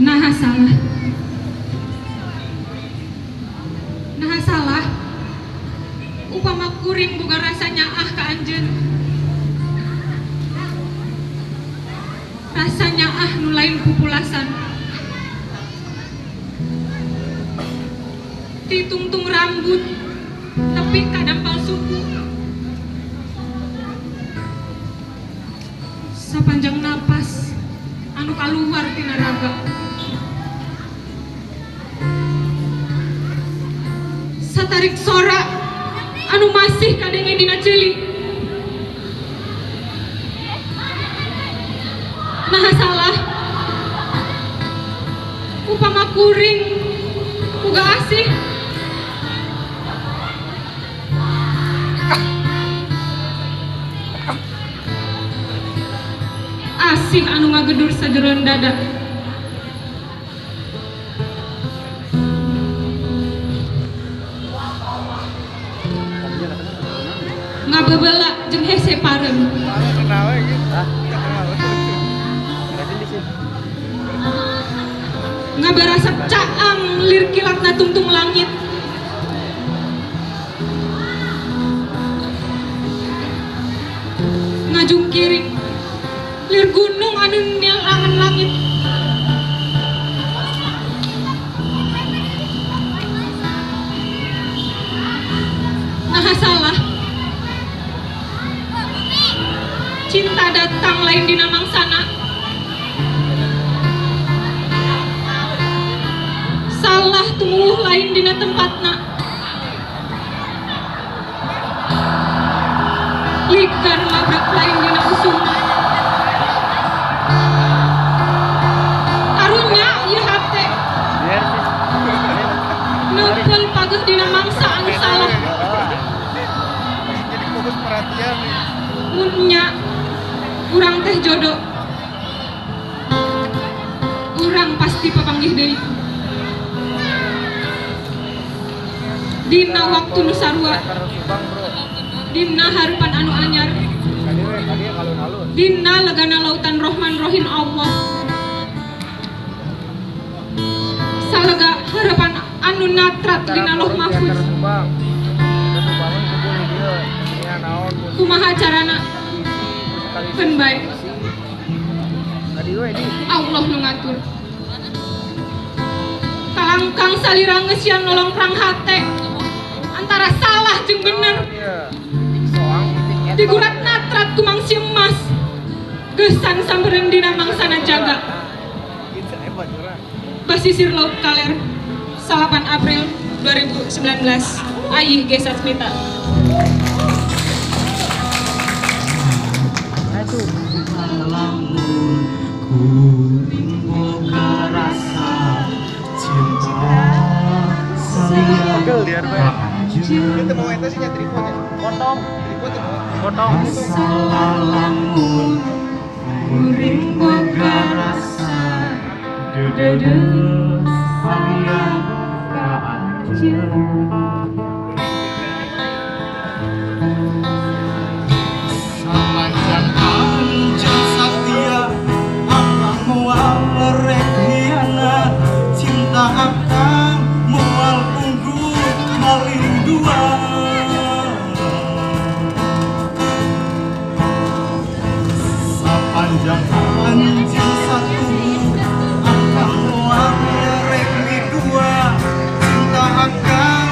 Naha salah. Naha salah. Upama kuring boga rasa nyaah ka anjeun. Rasa nyaah nu lain pupulasan. Ditungtung rambut tepi ka dampal suku. Sapanjang napas anu kaluar tina raga. Satarik sora anu masih kadenge dina ceuli. Naha salah. Upama kuring boga asih. Asih anu ngagedur sajeroan dada. Ngabebela jeung hese pareum. Ngabarasa caang lir kilatna tungtung langit. Ngajungkiring lir gunung anu nilangan langit. Naha salah. Cinta datang lain dina mangsana. Salah tumuwuh lain dina tempatna. Likar mabrak lain dina usumna. Karunya ieu hate. Neupel pageuh dina mangsa anu salah. Jadi fokus perhatian nih. Mun nya urang teh jodoh. Urang pasti papanggih deui. Dina waktu nu sarua. Dina harupan anu anyar. Dina legana lautan Rohman Rohim Allah. Salega harapan anu natrat dina Loh Mahfuz. Kumaha carana? Keun bae. Allah nu ngatur. Kalangkang salira ngeusian nolongprang hate antara salah jeung bener. Digurat natrat ku mangsi emas. Geusan sampereun dina mangsana jaga. Basisir Laut Kaler, 8 April 2019. Ayih G. Sasmita. Kita mau eta sih nya tripod ya. Potong. Tripod ya. Potong. Salamun kuring boga rasa dededes sayang ka anjeun. Sapanjang anjeun satia akang moal rek hianat, cinta akang moal unggul maling dua. Sapanjang anjeun satu akang moal rek dua, cinta akang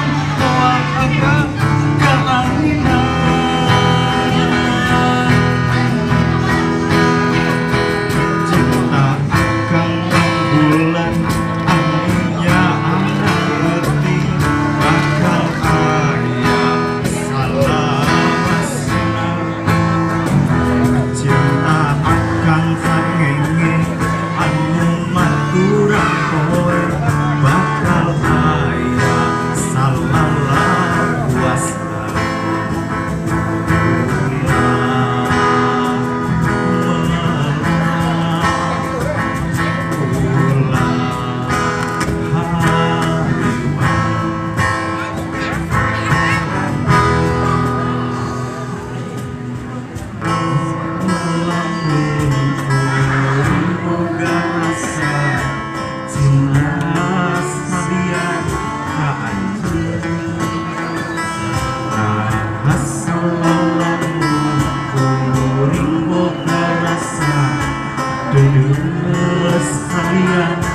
Dedes hayang